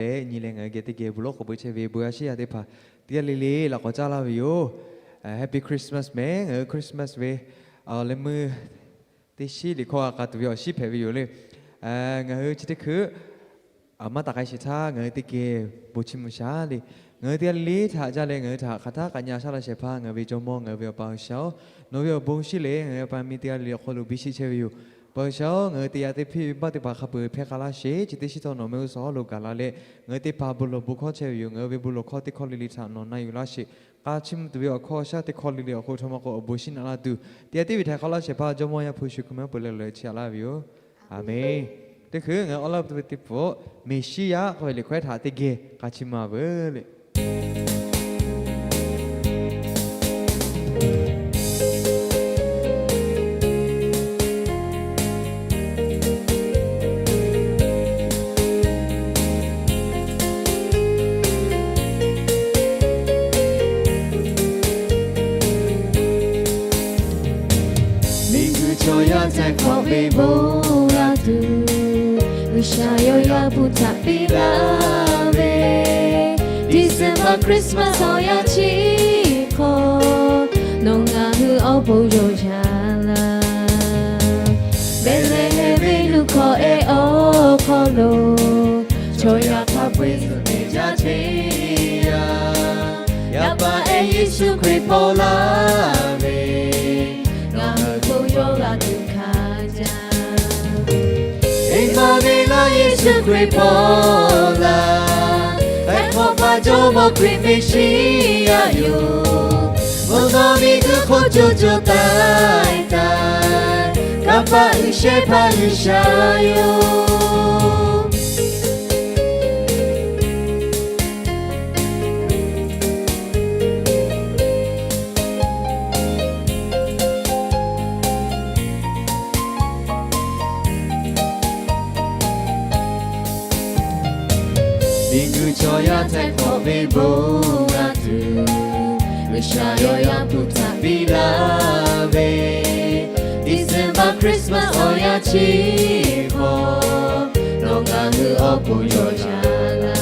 leh nyi leh ngaˬ hui geh teˇ geh bon lawˉ k'awꞈ beu chehˇ ve bon yaˇ shiˉ yaˇ teˇ hpaˍ teˇ g'aˇ le le laꞈ k'awꞈ caˇ laˇ ve yoˬ. Happy Christmas meh. Ngaˬ hui Christmas ve leh meuˇ teˇ shiˉ liꞈ hkawˇ a k'a tuˬ ve awˬ shiˉ hpehꞈ ve yoˬ le. Ngaˬ hui chi teˇ hkui maˇ taˍ k'ai sheˍ htaˇ ngaˬ hui teˇ geh bon chiˇ mvuh shaˍ le. Ngaˬ hui teˇ g'aˇ le le htaꞈ jaˇ leh ngaˬ hui htaꞈ hk'aˬ htaˇ k'aꞈ nyi a shaˉ laˇ shehˍ hpaˇ ngaˬ hui ve Jawˇmawˇ ngaˬ hui ve Awˬ pa G'uiˬsha-oˬ, nawˬ ve awˬ bon shinˉ leh ngaˬ hui pa mi teˇ g'aˇ le le awˬ hk'aw lo biˇ sheˆ chehˇ ve yoˬ. Awˬ pa G'uiˬsha-oˬ, ngaˬ hui te yaꞈ te hpiˇ ve baˆ teˇ hpaˍ hk'a peuˬ hpehˇ k'a laˇ sheˍ. Chi teˇ shiˉ htawˇ nawˬ mehˆ g'uˇ suhˍ hawˉ lo gaˬ la leh ngaˬ hui teˇ hpaˍ bon lawˬ bon hkawˇ chehˇ ve yoˬ. Ngaˬ hui ve bon lawˬ hkawˇ teˇ hkawˇ le le htaꞈ nawˬ na yuˬ laˇ sheˍ. K'a chiˇ mvuh tuˬ ve awˬ hkawˇ shaˉ teˇ hkawˇ le le awˬ hk'oˆ htawˇ maˇ k'o awˬ bon shinˉ naꞈ laˇ tuˬ te yaꞈ te ve htaꞈ hk'awꞈ laˇ shehˍ hpaˇ Jawˇmawˇ Yaˇ hpu Yeˍsuˆ Hkriꞈ mehˆ peuˬ leh lawˬ leh chiˇ aꞈ laˇ ve yoˬ. Aˍmenˍ. Teˇ hkui ngaˬ hui awˬ laˇ tuˬ ve teˇ pfuhˍ Meˍsiˉyaꞈ k'oˆ ve liꞈ hkawehˉ htaꞈ teˇ geh k'a chiˇ mvuh a veuˬ le. Miˬguiˬ chaw yaˇ htaiˍ hk'awꞈ ve bon g'a tuˬ, G'uiˬsha yawˇ yaˇ hpu htaꞈ piˇ laˇ ve, December Christmas awˬ yanˇ chi hk'aw, nawˬ ngaˬ hui awˬ pon yawˇ yaˇ laˇ. Behˍlehˍhehnˍ ve nuˇ hkawˇ ehˉ awˬ hk'aw lo, chaw yaˇ hk'a peu-eˬ zuhꞈ mehˍ jaˇ teˇ yanˇ, yaˇ paˍ ehˉ Yeˍsuˆ Hkriꞈ paw laˇ ve, ngaˬ hui bon yawˇ g'a tuˬ hkanˍ jaˇ. Eˍmaˍneˍlaˆ Yeˍsuˆ Hkriꞈ paw laˇ, Htaiˍ hk'awꞈ pa Jawˇmawˇ Hkriꞈ Meˍsiˉyaꞈ yoˬ. Mvuhˇ naw miˬguiˬ hk'oˆ co co taiˍ taiˍ, kanˇ paˆ uiˍ shehˍ hpaˇ G'uiˬsha yoˬ. Miˬguiˬ chaw yaˇ htaiˍ hk'awꞈ ve bon g'a tuˬ, G'uiˬsha yawˇ yaˇ hpu htaꞈ piˇ laˇ ve, December Christmas awˬ yanˇ chi hk'aw, nawˬ ngaˬ hui awˬ pon yawˇ yaˇ laˇ.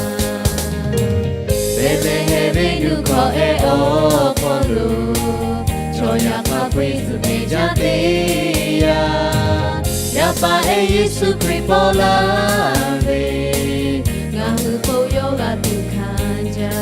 Behˍlehˍhehnˍ ve nuˇ hkawˇ ehˉ awˬ hk'aw lo, chaw yaˇ hk'a peu-eˬ zuhꞈ mehˍ jaˇ teˇ yanˇ, yaˇ paˍ ehˉ Yeˍsuˆ Hkriꞈ paw laˇ ve, ngaˬ hui bon yawˇ g'a tuˬ hkanˍ jaˇ.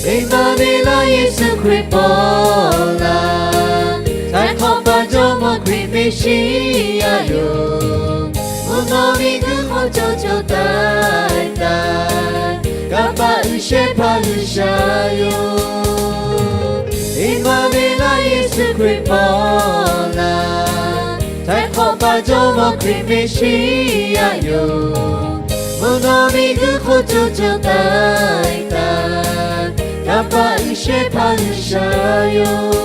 Eˍmaˍneˍlaˆ Yeˍsuˆ Hkriꞈ paw laˇ, Htaiˍ hk'awꞈ pa Jawˇmawˇ Hkriꞈ Meˍsiˉyaꞈ yoˬ. Mvuhˇ naw miˬguiˬ hk'oˆ co co taiˍ taiˍ, kanˇ paˆ uiˍ shehˍ hpaˇ G'uiˬsha yoˬ. Eˍmaˍneˍlaˆ Yeˍsuˆ Hkriꞈ paw laˇ, Htaiˍ hk'awꞈ pa Jawˇmawˇ Hkriꞈ Meˍsiˉyaꞈ yoˬ. Mvuhˇ naw miˬguiˬ hk'oˆ co co taiˍ taiˍ, kanˇ paˆ uiˍ shehˍ hpaˇ G'uiˬsha yoˬ.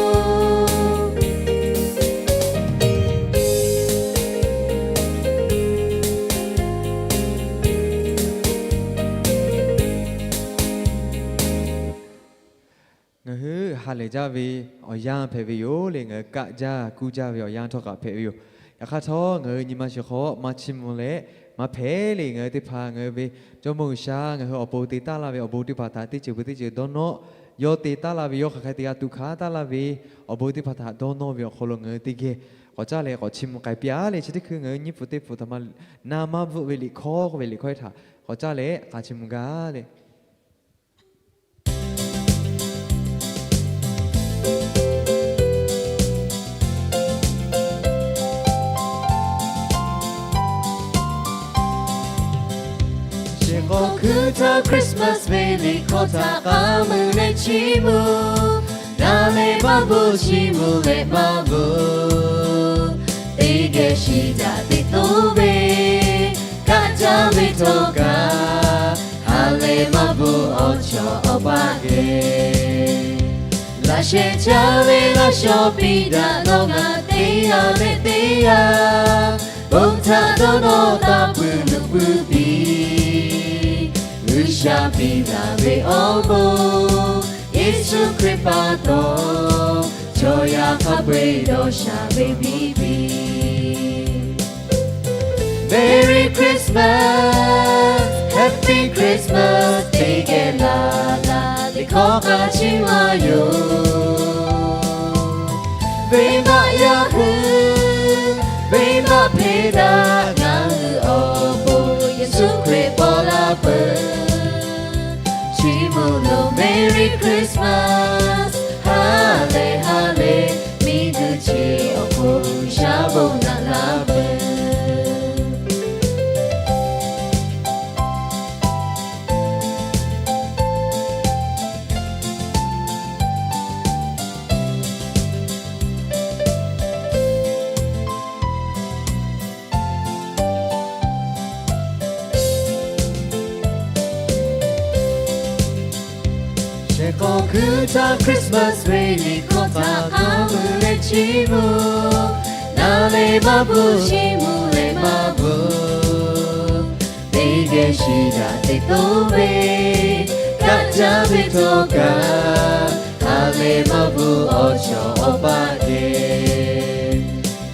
Ngaˬ hui ha lehˬ jaˇ ve awˬ yanˇ hpehꞈ ve yoˬ le. Ngaˬ hui kaˆ jaˇ kuˇ jaˇ ve awˬ yanˇ htawˇ kaꞈ hpehꞈ ve yoˬ. Yaꞈ hk'aˇ htawˇ ngaˬ hui nyi ma shiˍ hk'aw maˇ chiˇ mvuh leh maˇ hpehꞈ le. Ngaˬ hui teˇ hpaˍ ngaˬ hui ve Jawˇmawˇ G'uiˬsha ngaˬ hui awˬ pon te taˉ laˇ ve awˬ bon teˇ hpaˍ htaꞈ teˇ ceuˬ peuˬ teˇ ceuˬ dawˇ nawˇ, yawˇ te taˉ laˇ ve, yawˇ hk'aˬ hk'e te g'a tuꞈ hkanˍ taˉ laˇ ve awˬ bon teˇ hpaˍ htaꞈ dawˇ nawˇ ve awˬ hk'aw lo ngaˬ hui teˇ geh k'awꞈ caˇ leh k'awꞈ chiˇ mvuh k'ai piˇ-a le. Chi teˇ hkui ngaˬ hui nyiˇ pfuhˍ teˇ pfuhˍ htaꞈ ma na maˇ bvuhˆ ve liꞈ hkawˇ k'oˆ ve liꞈ hkawˇ htaꞈ k'awꞈ caˇ leh k'a chiˇ mvuh gaˇ le. Chi k'awꞈ hkuiˉ htaˇ Christmas ve liꞈ hkawˇ htaꞈ k'a mui leh chiˇ mvuh, na leh maˇ bvuhˆ chiˇ mvuh leh maˇ bvuhˆ, teˇ geh shiˍ daꞈ teꞈ toˉ ve, kaˆ jaˇ ve htawˇ kaꞈ, ha leh maˇ bvuhˆ awˬ chawˇ awˬ paˆ geh. Laꞈ sheh caˇ ve laˇ shaw piˇ daꞈ nawˬ ngaˬ teˇ g'aˇ leh teˇ g'aˇ, bon htaꞈ dawˇ nawˇ taˇ pui luꞈ pui piˇ. G'uiˬsha piˇ daꞈ ve awˬ bon, Yeˍsuˆ Hkriꞈ pa taw, chaw yaˇ hk'a peu-eˬ dawˇ sha ve piˇ piˇ. Merry Christmas, Happy Christmas teˇ geh laˬ laˬ, liꞈ hkawˇ k'a chiˇ mvuh yoˬ. Venˇbaˆ yaˇ hui, venˇbaˆ hpehˇ daꞈ ngaˬ hui awˬ pon, Yeˍsuˆ Hkriꞈ paw la peuˬ. Chiˇ mvuh loˬ Merry Christmas, ha lehˬ ha lehˬ, miˬguiˬ chi awˬ hk'oˆ G'uiˬsha bon naꞈ la peuˬ. Shehˍ hk'aw hkuiˉ htaˇ Christmas ve liꞈ hkawˇ htaꞈ hk'a meuˇ leh chiˇ mvuh, naˍ leh maˇ bvuhꞈ, chiˇ mvuh leh maˇ bvuhꞈ, teˇ geh shiˍ daꞈ teˇ toˉ ve, kaˆ caˇ ve htawˇ kaꞈ, ha lehˬ maˇ bvuhꞈ awˬ chawˇ awˬ paˆ geh.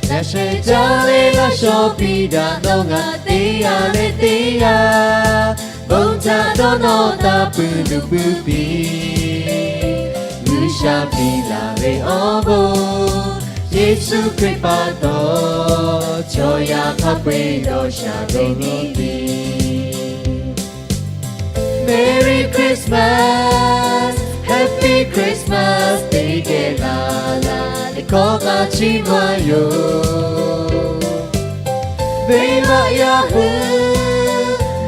Yaꞈ shehˍ caˇ leh laˇ shaw piˇ daꞈ dawˇ ngaˬ teˇ g'aˇ leh teˇ g'aˇ, bon htaꞈ dawˇ nawˇ taˇ puiˉ luˬ puiˉ piˇ. G'uiˬsha piˇ laˬ ve awˬ bon, Yeˍsuˆ Hkriꞈ pa taw, chaw yaˇ hk'a peu-eˬ dawˇ sha ve nyi piˇ. Merry Christmas, Happy Christmas teˇ geh laˬ laˬ, liꞈ hkawˇ k'a chiˇ mvuh yoˬ. Venˇbaˆ yaˇ hui,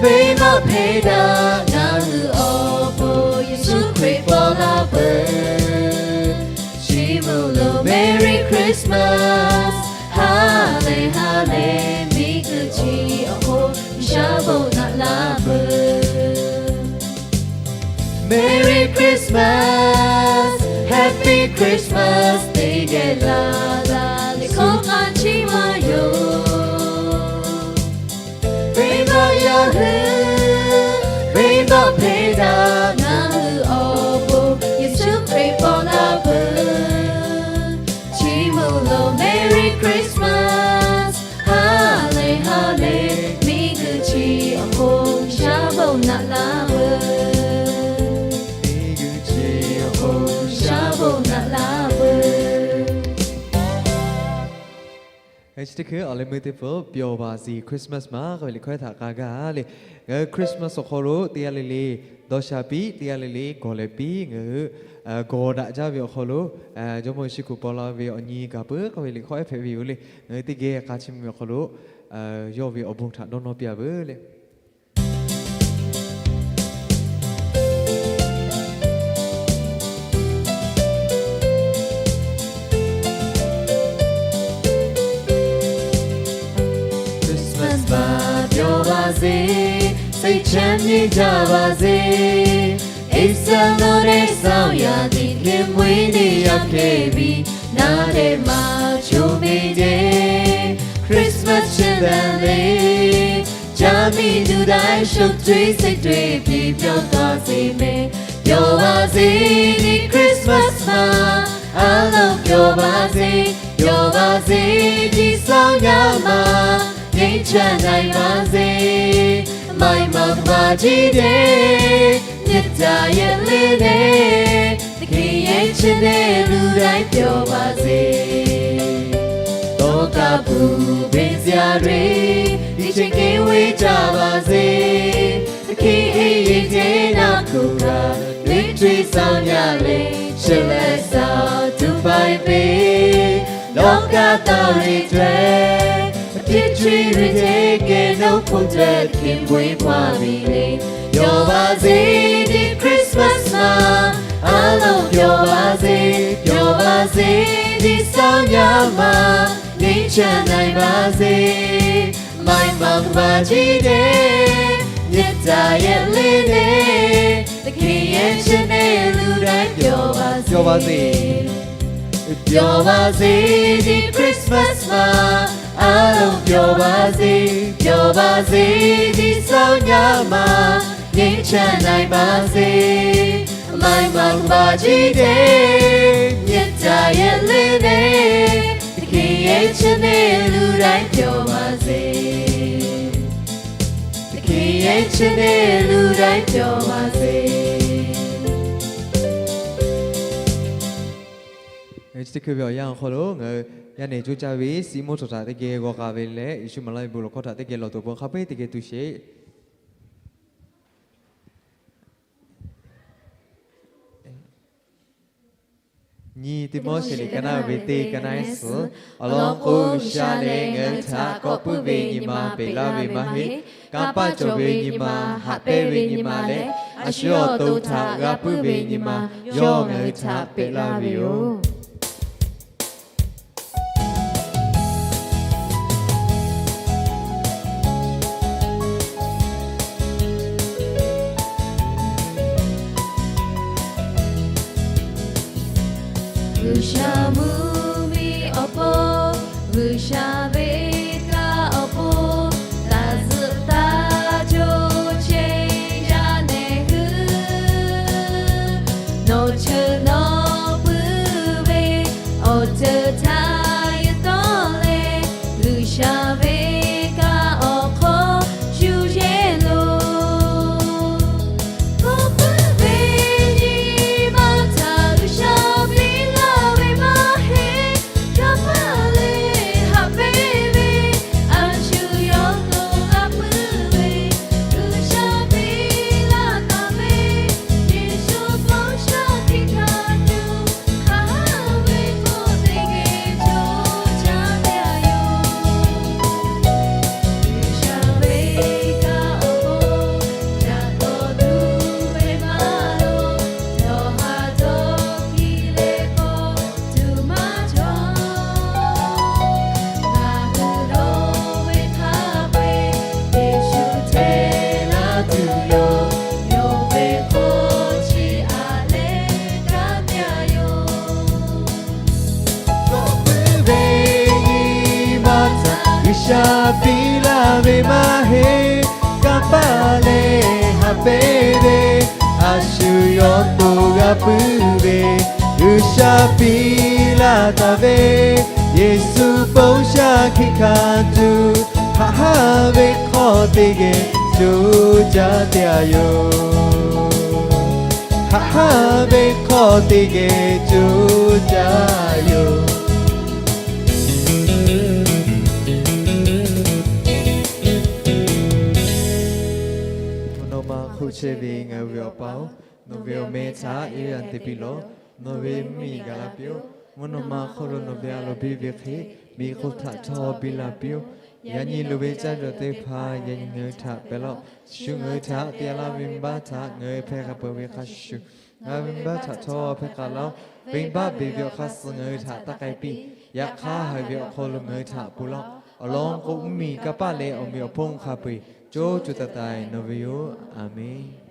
venˇbaˆ hpehˇ daꞈ ngaˬ hui awˬ pon, Yeˍsuˆ Hkriꞈ paw la peuˬ. Chiˇ mvuh loˬ Merry Christmas, ha lehˬ ha lehˬ, miˬguiˬ chi awˬ hk'oˆ G'uiˬsha bon naꞈ la peuˬ. Merry Christmas, Happy Christmas teˇ geh laˬ laˬ, liꞈ hkawˇ k'a chiˇ mvuh yoˬ. Venˇbaˆ yaˇ hui, venˇbaˆ hpehˇ daꞈ ngaˬ hui awˬ pon, Yeˍsuˆ Hkriꞈ paw la peuˬ. Chiˇ mvuh loˬ Merry Christmas, ha lehˬ ha lehˬ, miˬguiˬ chi awˬ hk'oˆ G'uiˬsha bon naꞈ la peuˬ. Miˬguiˬ chi awˬ hk'oˆ G'uiˬsha bon naꞈ la peuˬ. Chi teˇ hkui awˬ leh meuˇ teˇ hpaˍ, ပျော်ပါစေ Christmas မ k'oˆ ve liꞈ hkawˇ htaꞈ k'a gaˇ le. Ngaˬ hui Christmas awˬ hk'aw lo teˇ g'aˇ le le dawˇ sha piˇ, teˇ g'aˇ le le gawˬ lehˬ piˇ, ngaˬ hui gawˬ daꞈ jaˇ ve awˬ hk'aw lo, Jawˇmawˇ Yeˍsuˆ Hkriꞈ paw la ve awˬ nyi gaˬ peuˬ k'oˆ ve liꞈ hkawˇ ehˉ hpehꞈ ve yoˬ le. Ngaˬ hui teˇ geh k'a chiˇ mvuh ve awˬ hk'aw lo yawˇ ve awˬ bon htaꞈ dawˇ nawˇ piˇ-a veuˬ le. Christmas မှာ ပျော်ပါစေ, စိတ်ချမ်းမြေ့ကြပါစေ. အိပ်စက်လွန်တဲ့ ဆောင်ရာသီ ခင်မွေးနေ့ရောက်ခဲ့ပြီ. နားထဲမှာ ချိုးမိတဲ့ Christmas ချစ်သံလေး ကြားမိသူတိုင်း ရှုပ်ထွေးစိတ်တွေ ပြေပျော်သွားစေမယ်. ပျော်ပါစေ ဒီ Christmas မှာ အားလုံးပျော်ပါစေ, ပျော်ပါစေ ဒီဆောင်ညမှာ ငြိမ်းချမ်းနိုင်ပါစေ. မိုင်းမုၢ်ကမ္ဘာကြီးထဲ မေတ္တာရဲ့လင်းနဲ့ သခင်ရဲ့ချစ်နဲ့ လူတိုင်းပျော်ပါစေ. သောကပူပင်စရာတွေ ဒီချိန်ကင်းဝေးကြပါစေ. သခင်အိမ်ရေထဲ နောက်ကိုယ်က လွင်ထွေးဆောင်ညလေး ချစ်လက်ဆောင် ထုပိုင်ပေး. လောကသားတွေအတွက် အပြစ်ချွေတွေထဲ ကယ်နှုတ်ဖို့အတွက် သခင်မွေးဖွားပြီလေ. ပျော်ပါစေ ဒီ Christmas မှာ အားလုံးပျော်ပါစေ, ပျော်ပါစေ ဒီဆောင်ညမှာ ငြိမ်းချမ်းနိုင်ပါစေ. မိုင်းမုၢ်ကမ္ဘာကြီးထဲ မေတ္တာရဲ့လင်းနဲ့ သခင်ရဲ့ချစ်နဲ့ လူတိုင်းပျော်ပါစေ. ပျော်ပါစေ ပျော်ပါစေ ဒီ Christmas မှာ အားလုံးပျော်ပါစေ, ပျော်ပါစေ ဒီဆောင်ညမှာ ငြိမ်းချမ်းနိုင်ပါစေ. မိုင်းမုၢ်ကမ္ဘာကြီးထဲ မေတ္တာရဲ့လင်းနဲ့ သခင်ရဲ့ချစ်နဲ့ လူတိုင်းပျော်ပါစေ. သခင် Yaꞈ nyi chi teˇ hkui ve awˬ yanˇ awˬ hk'aw lo ngaˬ hui yaˇ nehˬ coˇ caˇ ve siˉ moˉ htawˇ htaꞈ teˇ geh g'aw k'a ve leh, Yeˍsuˆ maˍ laˇ ve bon lawˬ hkawˇ htaꞈ teˇ geh lawˬ tuˬ awˬ pon hk'a peu-eˬ teˇ geh tu sheˍ. Nyi Tiˆmoˉseˍ liꞈ ka naˆ ve teˇ ka naˆ suhˍ, awˬ lawn k'o, G'uiˬsha lehˬ ngaˬ hui htaꞈ kawˆ puiˉ ve nyi ma peꞈ laˇ ve maˇ heˆ. Kanˇ paˆ cawˬ ve nyi ma, haꞈ pehnˇ ve nyi ma leh, a shu awˬ to htaꞈ g'a puiˉ ve nyi ma, yawˇ ngaˬ hui htaꞈ peꞈ laˇ ve yoˬ. G'uiˬsha mvuhˇmiˬ awˬ pon, G'uiˬsha venˇ kaˆ awˬ pon, taˇ zuhꞈ taˇ co chehˇ yaˇ nehˬ hui, nawˬ cheuˬ nawˬ puiˉ ve awˬ ceuˬ htaꞈ yehˬ tawˆ leh, G'uiˬsha venˇ kaˆ awˬ hk'aw shu yehˬ lo kawˆ puiˉ ve nyi ma htaꞈ G'uiˬsha piˇ laˇ ve maˇ heˆ. Kanˇ paˆ leh haꞈ pehnˇ ve, a shu yawˇ to g'a puiˉ ve, G'uiˬsha piˇ laˇ taˍ ve, Yeˍsuˆ bon sha hkiˆ hkanˍ tuˬ, haꞈ haˉ ve hk'aw teˇ geh co caˇ te a yoˬ. G'uiˬsha venˇ kaˆ awˬ pon yaꞈ k'aw tuˬ ve maˇ loˍ, nawˬ haꞈ dawˇ hkiˇ leh k'awꞈ tuˬ maˇ cawˬ. Ngaˬ hui dawˇ ve hk'a peu-eˬ, Yeˍsuˆ hteˇ laˇ tuˬ yoˬ. Yonˍ ve hk'aw chi aꞈ leh kaˇ te a yoˬ. Kawˆ puiˉ ve nyi ma htaꞈ G'uiˬsha piˇ laˇ ve maˇ heˆ. Kanˇ paˆ leh haꞈ pehnˇ ve, a shu yawˇ to g'a puiˉ ve, G'uiˬsha piˇ laˇ taˍ ve, Yeˍsuˆ bon sha hkiˆ hkanˍ tuˬ, haꞈ haˉ ve hk'aw teˇ geh co caˇ te a yoˬ. Haꞈ haˉ ve hk'aw teˇ geh co caˇ yoˬ. Mvuhˇ naw ma hk'oˆ chehˇ ve ngaˬ hui ve Awˬ pa-oˬ, nawˬ ve awˬ meh htaꞈ yehˇ yanˇ te piˇ lawˬ. Nawˬ ve mvuhˇmiˬ gaˬ la piˇ-oˆ. Mvuhˇ naw ma hk'oˆ lo nawˬ ve a loˍ biˇ ve hk'e, miˬ hk'oˆ htaꞈ htawˇ biˇ la piˇ-oˆ. Yaꞈ nyi loˍ ve caˇ dawˬ teˇ hpaˍ yaꞈ nyi ngaˬ hui htaꞈ pehꞈ laˇ-oˆ. Shu ngaˬ hui htaꞈ te laˇ ve venˇbaˆ htaꞈ ngaˬ hui hpehˇ k'a peuˬ ve hk'a shuˍ shuˍ, ngaˬ hui venˇbaˆ htaꞈ htawˇ hpehˇ k'a laˇ-oˆ. Venˇbaˆ beˬ ve awˬ hk'aˇ suh ngaˬ hui htaꞈ taˇ k'ai piˇ. Yaꞈ hk'aˇ, haꞈ ve awˬ hk'aw lo ngaˬ hui htaꞈ ponˬ laˇ-oˆ. Awˬ lawn k'o, mvuhˇmiˬ, kanˇ paˆ leh awˬ meꞈ awˬ hponˇ hk'a peu-eˬ co co taiˍ taiˍ nawˬ ve yoˬ. Aˬmenˍ.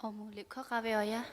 Awˬ moˍ liꞈ hkawˇ k'a ve awˬ yanˇ.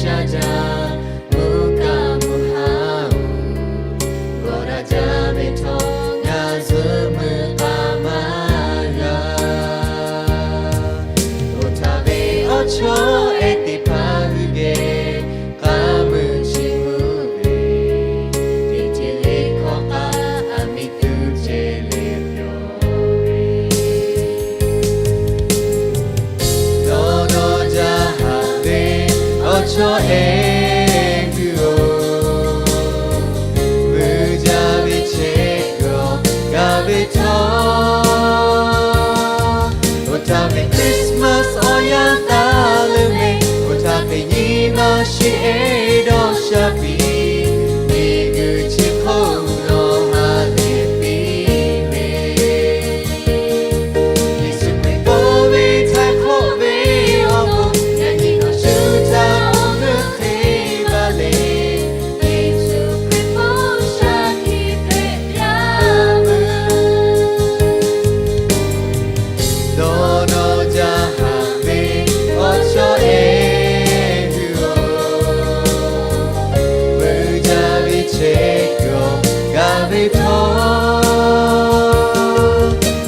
Yaˇ jaˇ mvuhˇ kaˆ mvuhˇ haˉ-oˬ, g'awˬ daꞈ jaˇ ve htawˇ ngaˬ zuhˆ meuˇ k'a maˇ g'a. Oˇ htaˇ ve awˬ chawˇ ehˉ teˇ hpaˍ hui geh k'a meuˇ chi mvuhˇ ve, teˇ ceuˬ le hkawˇ k'aˇ aˬ miˍ tuˬ ceh leh pyaw ve, dawˇ nawˇ jaˇ haˍ ve awˬ chawˇ ehˉ hui-oˬ, mui jaˇ ve chehˇ kuiˬ awˬ gaˬ ve htawˇ, oˇ htaˇ ve Christmas awˬ yanˇ taˍ leuˉ meh, oˇ htaˇ ve nyi ma shiˍ ehˉ dawˇ sha piˇ, miˬguiˬ chi hk'oˆ nawˬ ha lehˬ piˇ meh. Yeˍsuˆ Hkriꞈ pon ve htaiˍ hk'awꞈ ve awˬ bon, yaꞈ nyi nawˬ shu htaꞈ awˬ g'euˆ hk'e baˬ leh, Yeˍsuˆ Hkriꞈ pon shaˍ tiꞈ hpehꞈ yaˇ meuˇ dawˇ nawˇ jaˇ haˍ ve awˬ chawˇ ehˉ hui-oˬ, mui jaˇ ve chehˇ kuiˬ awˬ gaˬ ve htawˇ,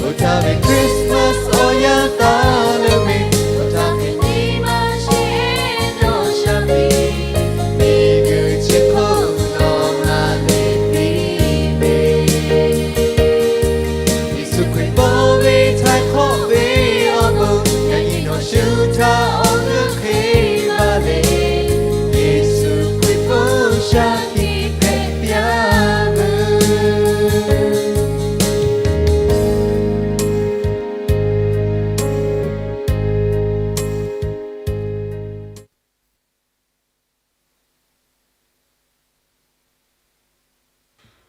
oˇ htaˇ ve Christmas awˬ yanˇ taˍ leuˉ meh, oˇ htaˇ ve nyi ma shiˍ ehˉ dawˇ sha piˇ, miˬguiˬ chi hk'oˆ nawˬ ha lehˬ piˇ meh. Yeˍsuˆ Hkriꞈ pon ve htaiˍ hk'awꞈ ve awˬ bon, yaꞈ nyi nawˬ shu htaꞈ awˬ g'euˆ hk'e baˬ leh, Yeˍsuˆ Hkriꞈ pon shaˍ tiꞈ hpehꞈ yaˇ meuˇ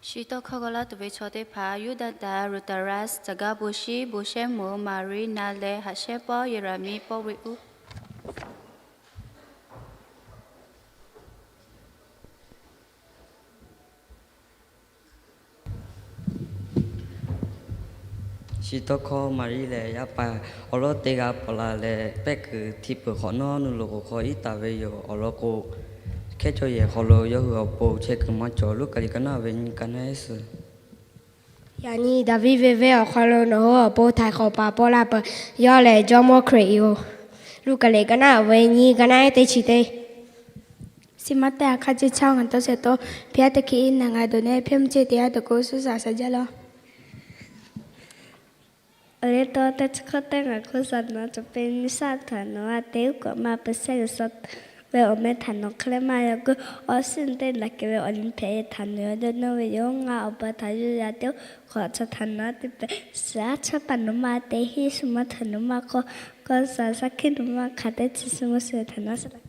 Chi tawˇ hkawˇ g'a laˇ tuˬ ve chaw teˇ hpaˍ, Yuˇdaꞈ daꞈ Ruta Ras, Caˍ gaˇ bon shiˉ, bon shehˉ meuꞈ Maˍriˆ, na leh haꞈ shehˉ pawˆ Yeraˍmiˆ pawˆ ve uˉ. Chi tawˇ hkawˇ Maˍriˆ lehˬ, yaˇ paˍ awˬ lawˉ teˇ g'aˇ paw la leh, pehˆ kuiˬ hti peuˬ hk'awꞈ nawˉ nuˇ loꞈ k'oˍ hk'aw iˉ taˍ ve yoˬ. Awˬ lawn k'o, hkehˉ caw yehˬ hk'aw lo yawˇ hui awˬ pon chehˇ kuiˬ maˇ cawˬ. Luˉkaˍ liꞈ ka naˆ ve nyi ka naˆ ehˉ suhˍ. Yaꞈ nyi Daˍviˆ venˇ venˇ awˬ hk'aw lo nawˬ hui awˬ pon htaiˍ hk'awꞈ paˍ paw la peuˬ. Yawˇ lehˬ Jawˇmawˇ Hkriꞈ yoˬ. Luˉkaˍ liꞈ ka naˆ ve nyi ka naˆ ehˉ teˇ chi teˇ. Chi maˇ teˇ a hk'a ce chaˇ ngaˬ tawˇ shehˍ tawˇ, hpehˇ teˇ hkiˇ iˉ naˍ ngaˬ dawˬ nehˇ hpehˇ mvuhˇ ceˇ teˇ yanˇ tuˬ k'o, suhˉ shaˍ shaˍ jaˇ laˇ. Awˬ leh tawˇ teˇ chi hkawˇ teˇ ngaˬ hk'oˆ shaˍ nawˉ cawˬ peuˬ nyi shaˉ htaꞈ nawˬ a te uˉ k'awꞈ ma peuˬ shehˆ g'uiˬ shaw ve awˬ meh htaꞈ nawˬ hk'e leh maˇ yaw gu. Awˬ shinˉ teˇ laˬ kehˬ ve awˬ liˇ hpehꞈ e htaꞈ nawˬ yaw dawˇ nawˇ ve yoˬ. Ngaˬ awˬ pa htaꞈ yuˬ yaˇ teˇ hk'awꞈ chaw htaꞈ nawˬ a te pehꞈ shaˍ chaˇ paˍ nawˬ maˇ te hiˆ shu maˇ htaꞈ nawˬ maˇ k'awꞈ k'awꞈ shaˍ shaˍ hkiˆ nawˬ maˇ hk'aˬ teˇ chi shu mvuhˇ shu htaꞈ nawˬ a shaˍ laˇ.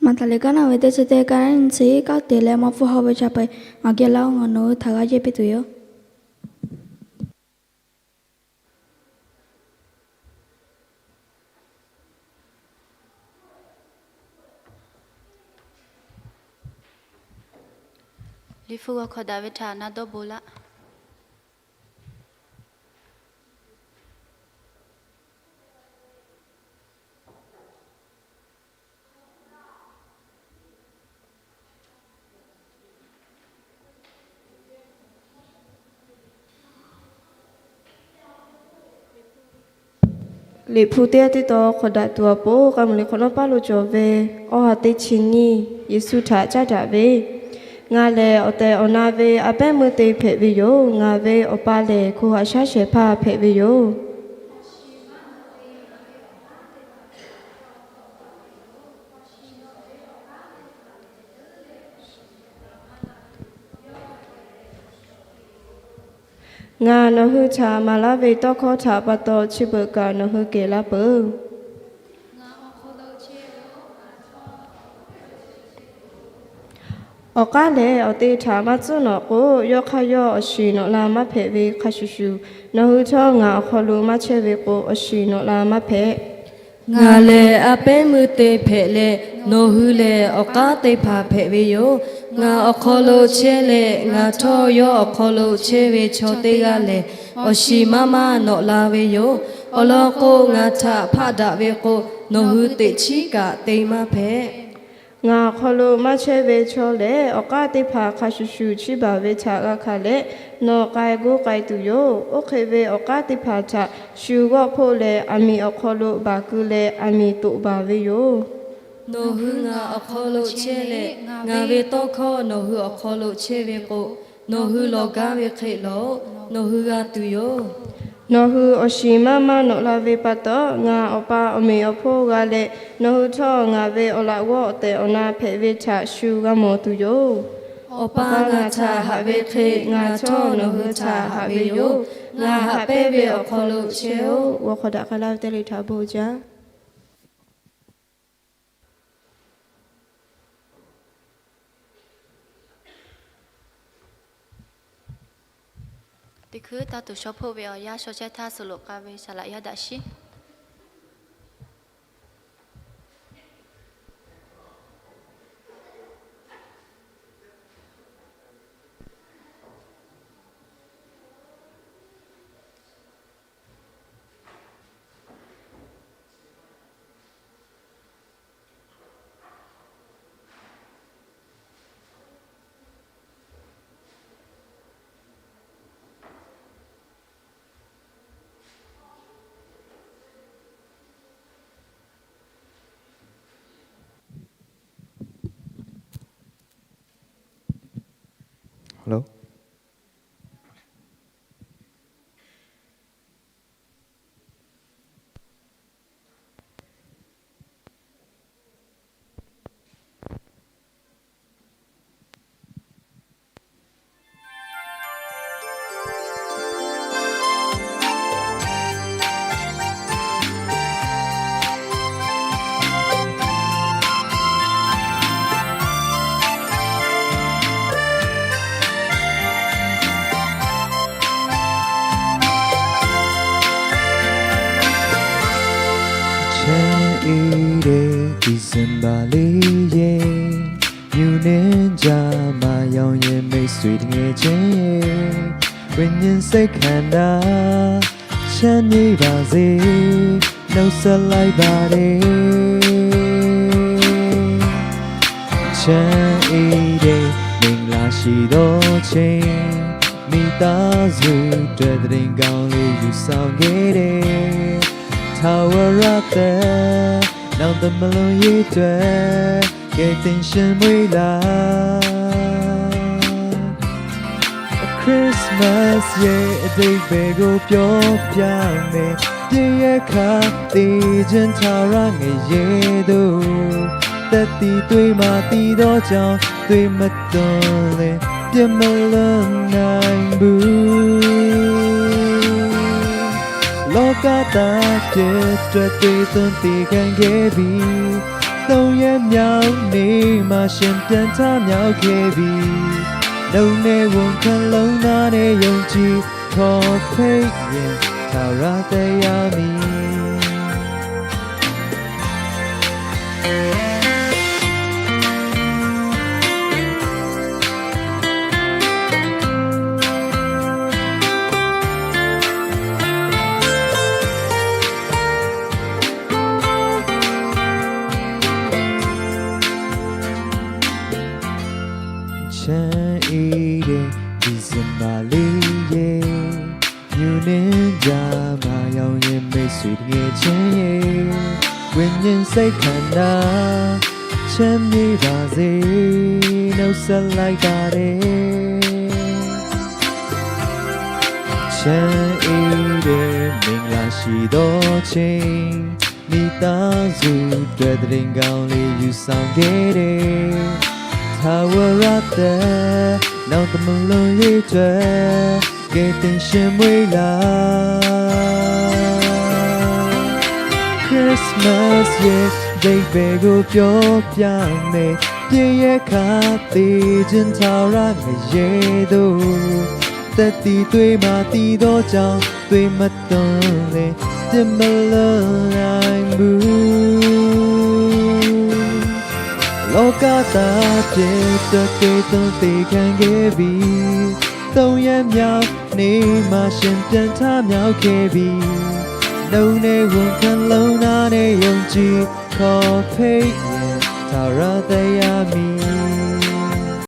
Maˍ taˍ liꞈ ka naˆ ve teˇ chi teˇ ka naˆ nyi chi, kaˉ te leh maˇ pfuhˇ haw ve cha peuˬ. Ngaˬ geh laˇ-oˬ, ngaˬ nawˬ hui htaꞈ g'a yehˇ piˇ tuˬ yoˬ. Liꞈ hpu g'aw hk'awꞈ daꞈ ve htaꞈ na dawˇ bon laˇ. Liꞈ hpu teˇ g'aˇ teˇ taw hk'awꞈ daꞈ tuˬ awˬ pon, k'a muiˬ liꞈ hk'awꞈ nawˉ paˇ lo cawˬ ve awˬ ha teˇ chi nyiˇ, Yeˍsuˆ htaꞈ caˉ daꞈ ve, Ngaˬ lehˬ awˬ tehˬ awˬ na ve a pehˉ meuˇ te hpehꞈ ve yoˬ. Ngaˬ ve Awˬ pa lehˬ hko haꞈ shaˉ shehˍ hpaˇ hpehꞈ ve yoˬ. Ngaˬ nawˬ hui htaꞈ maˍ laˇ ve tawˇ hkawˇ htaꞈ pa taw chi beuꞈ kaꞈ nawˬ hui kehˬ laˇ peuˬ. Awˬ k'aˉ lehˬ awˬ te htaꞈ maˇ tcuhˉ nawꞈ k'o, yawˇ hk'aˇ yawˇ awˬ shiˍ nawꞈ la maˇ hpehꞈ ve hk'a shuˍ shuˍ, nawˬ hui htawˇ ngaˬ awˬ hk'aw lo maˇ chehˇ ve k'o, awˬ shiˍ nawꞈ la maˇ hpehꞈ. Ngaˬ lehˬ a pehˉ meuˇ te hpehꞈ leh, nawˬ hui lehˬ awˬ k'aˉ teˇ hpaˍ hpehꞈ ve yoˬ. Ngaˬ awˬ hk'aw lo chehˇ leh ngaˬ htawˇ yawˇ awˬ hk'aw lo chehˇ ve chaw teˇ g'aˇ lehˬ, awˬ shiˍ maˇ maˇ nawꞈ la ve yoˬ. Awˬ lawn k'o, ngaˬ htaꞈ hpaˆ daꞈ ve k'o, nawˬ hui teꞈ chiˉ kaꞈ te maˇ hpehꞈ. Ngaˬ awˬ hk'aw lo maˇ chehˇ ve chaw lehˬ, awˬ k'aˉ teˇ hpaˍ hk'a shuˍ shuˍ chiˇ baˬ ve htaꞈ g'a hkanˍ leh, nawˬ k'ai g'oˇ k'ai tuˬ yoˬ. Oˇ hk'e ve awˬ k'aˉ teˇ hpaˍ htaꞈ shu g'awˆ hpoˆ leh, aˬ miˍ awˬ hk'aw lo baˬ keu leh, aˬ miˍ toꞈ baˬ ve yoˬ. Nawˬ hui ngaˬ awˬ hk'aw lo chehˇ leh, ngaˬ ve tawˇ hkawˇ nawˬ hui awˬ hk'aw lo chehˇ ve k'o, nawˬ hui lawˬ gaˇ ve hk'e lawˬ, nawˬ hui g'a tuˬ yoˬ. Nawˬ hui awˬ shiˍ maˇ maˇ nawꞈ la ve pa taw, ngaˬ Awˬ pa awˬ meꞈ awˬ hponˇ g'a leh, nawˬ hui htawˇ ngaˬ ve awˬ laꞈ g'awˇ awˬ tehˬ awˬ na hpehꞈ ve htaꞈ shu g'a mawˬ tuˬ yoˬ. Awˬ pa ngaˬ htaꞈ haꞈ ve hk'e, ngaˬ htawˇ nawˬ hui htaꞈ haꞈ ve yoˬ. Ngaˬ haꞈ pehnˇ ve awˬ hk'aw lo chehˇ-oˆ. G'aw hk'aw daꞈ k'ai laˇ ve teˇ le htaꞈ bon jaˇ. Teˇ hkui taˇ tuˬ shaw hpoˆ ve awˬ yanˇ shaw chehˇ htaˇ, suh loꞈ k'ai ve saˍ laꞈ yaˇ daꞈ shiˉ. Hello. Chaˇ e de December liꞈ yehˬ, မျှော်လင့်စရာ မရောင်ရင် မိတ်ဆွေတငယ်ချင်းရဲ့ ဝိညာဉ်စိတ်ခံစား ချမ်းမြေ့ပါစေ နှုတ်ဆက်လိုက်ပါတယ်။ ချမ်းအေးတဲ့ မင်္ဂလာရှိသောချိန်၊ မိသားစုအတွက် သတင်းကောင်းလေး ယူဆောင်ခဲ့တဲ့ ထာဝရအသက် နောင်တမလွန်ရေးအတွက် ကယ်တင်ရှင်မွေးလာ Christmas ရဲ့ အဓိပ္ပာယ်ကို ပြောပြမယ်။ ပြည့်ရဲ့အခါ သီချင်း ထာဝရငရဲသို့ သက်သီသွေးမှာ သီသောကြောင့် သွေးမသွန်လျှင် ပြစ်မလွတ်နိုင်ဘူး။ လောကသားအပြစ်အတွက် သွေးသွန်သေခံခဲ့ပြီ။ သုံးရက်မြောက်နေ့မှာ ရှင်ပြန်ထမြောက်ခဲ့ပြီ။ လုပ်နဲ့ဝန်ခံ လုံ့လသာနဲ့ ယုံကြည် ခေါ်ဖိတ်ရင် ထာဝရသက်ရောက်မည်။ ချမ်းအေးတဲ့ ဒီဇင်ဘာလေးရဲ့ မျှော်လင့်စရာ မရောင်ရင် မိတ်ဆွေတငယ်ချင်းရဲ့ ဝိညာဉ်စိတ်ခံစား ချမ်းမြေ့ပါစေ နှုတ်ဆက်လိုက်ပါတယ်။ ချမ်းအေးတဲ့ မင်္ဂလာရှိသောချိန်၊ မိသားစုအတွက် သတင်းကောင်းလေး ယူဆောင်ခဲ့တဲ့ ထာဝရအသက် နောင်တမလွန်ရေးအတွက် ကယ်တင်ရှင်မွေးလာ Christmas ရဲ့ အဓိပ္ပာယ်ကို ပြောပြမယ်။ ပြည့်ရဲ့အခါ သီချင်း ထာဝရငရဲသို့ သက်သီသွေးမှာ သီသောကြောင့် သွေးမသွန်လျှင် ပြစ်မလွတ်နိုင်ဘူး။ လောကသားအပြစ်အတွက် သွေးသွန်သေခံခဲ့ပြီ။ သုံးရက်မြောက်နေ့မှာ ရှင်ပြန်ထမြောက်ခဲ့ပြီ။ Nawˬ hui nehˬ g'uˇ hkanˍ lonˉ naˉ neˇ yonˍ jiˇ hkawˇ hpeˆ yehˬ htaꞈ raˇ te yaˇ miˇ